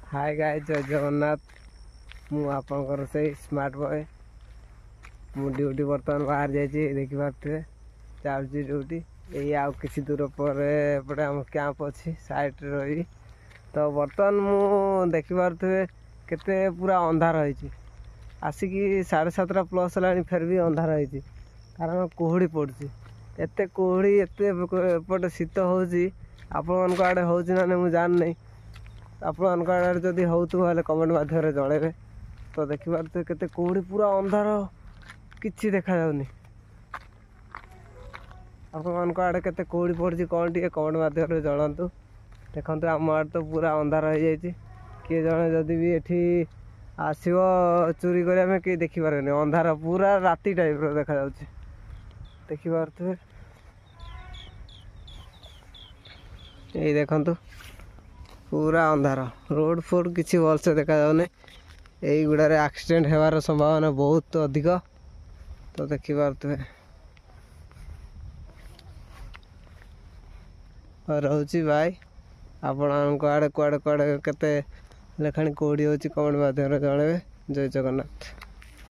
ହାଏ ଗାଏ, ଜୟ ଜଗନ୍ନାଥ। ମୁଁ ଆପଣଙ୍କର ସେଇ ସ୍ମାର୍ଟ ବୟ। ମୁଁ ଡ୍ୟୁଟି ବର୍ତ୍ତମାନ ବାହାରି ଯାଇଛି, ଦେଖିପାରୁଥିବେ, ଯାଉଛି ଡ୍ୟୁଟି। ଏଇ ଆଉ କିଛି ଦୂର ପରେ ଏପଟେ ଆମ କ୍ୟାମ୍ପ ଅଛି, ସାଇଡ଼୍ରେ ରହିବି। ତ ବର୍ତ୍ତମାନ ମୁଁ ଦେଖିପାରୁଥିବେ କେତେ ପୁରା ଅନ୍ଧାର ହେଇଛି। ଆସିକି 7:30 ପ୍ଲସ୍ ହେଲାଣି, ଫେର୍ ବି ଅନ୍ଧାର ହେଇଛି, କାରଣ କୁହୁଡ଼ି ପଡ଼ୁଛି। ଏତେ କୁହୁଡ଼ି, ଏତେ ଏପଟେ ଶୀତ ହେଉଛି। ଆପଣମାନଙ୍କ ଆଡ଼େ ହେଉଛି ନା ନାଇଁ ମୁଁ ଜାଣିନି। ଆପଣମାନଙ୍କ ଆଡ଼େ ଯଦି ହେଉଥିବ ହେଲେ କମେଣ୍ଟ ମାଧ୍ୟମରେ ଜଣେଇବେ। ତ ଦେଖିପାରୁଥିବେ କେତେ କୁହୁଡ଼ି, ପୁରା ଅନ୍ଧାର, କିଛି ଦେଖାଯାଉନି। ଆପଣମାନଙ୍କ ଆଡ଼େ କେତେ କୁହୁଡ଼ି ପଡ଼ୁଛି କ'ଣ ଟିକେ କମେଣ୍ଟ ମାଧ୍ୟମରେ ଜଣାନ୍ତୁ। ଦେଖନ୍ତୁ, ଆମ ଆଡ଼େ ତ ପୁରା ଅନ୍ଧାର ହେଇଯାଇଛି। କିଏ ଜଣେ ଯଦି ବି ଏଠି ଆସିବ ଚୋରି କରିବା ପାଇଁ, କେହି ଦେଖିପାରିବେନି। ଅନ୍ଧାର ପୁରା ରାତି ଟାଇପ୍ର ଦେଖାଯାଉଛି, ଦେଖିପାରୁଥିବେ। ଏଇ ଦେଖନ୍ତୁ, ପୁରା ଅନ୍ଧାର, ରୋଡ଼ ଫୋଡ଼ କିଛି ଭଲସେ ଦେଖାଯାଉନି। ଏଇଗୁଡ଼ାରେ ଆକ୍ସିଡେଣ୍ଟ ହେବାର ସମ୍ଭାବନା ବହୁତ ଅଧିକ। ତ ଦେଖିପାରୁଥିବେ। ରହୁଛି, ବାଇ। ଆପଣଙ୍କ ଆଡ଼େ କୁଆଡ଼େ କୁଆଡ଼େ କେତେ ଲେଖାଣି କୋଉଠି ହେଉଛି କମେଣ୍ଟ ମାଧ୍ୟମରେ ଜଣାଇବେ। ଜୟ ଜଗନ୍ନାଥ।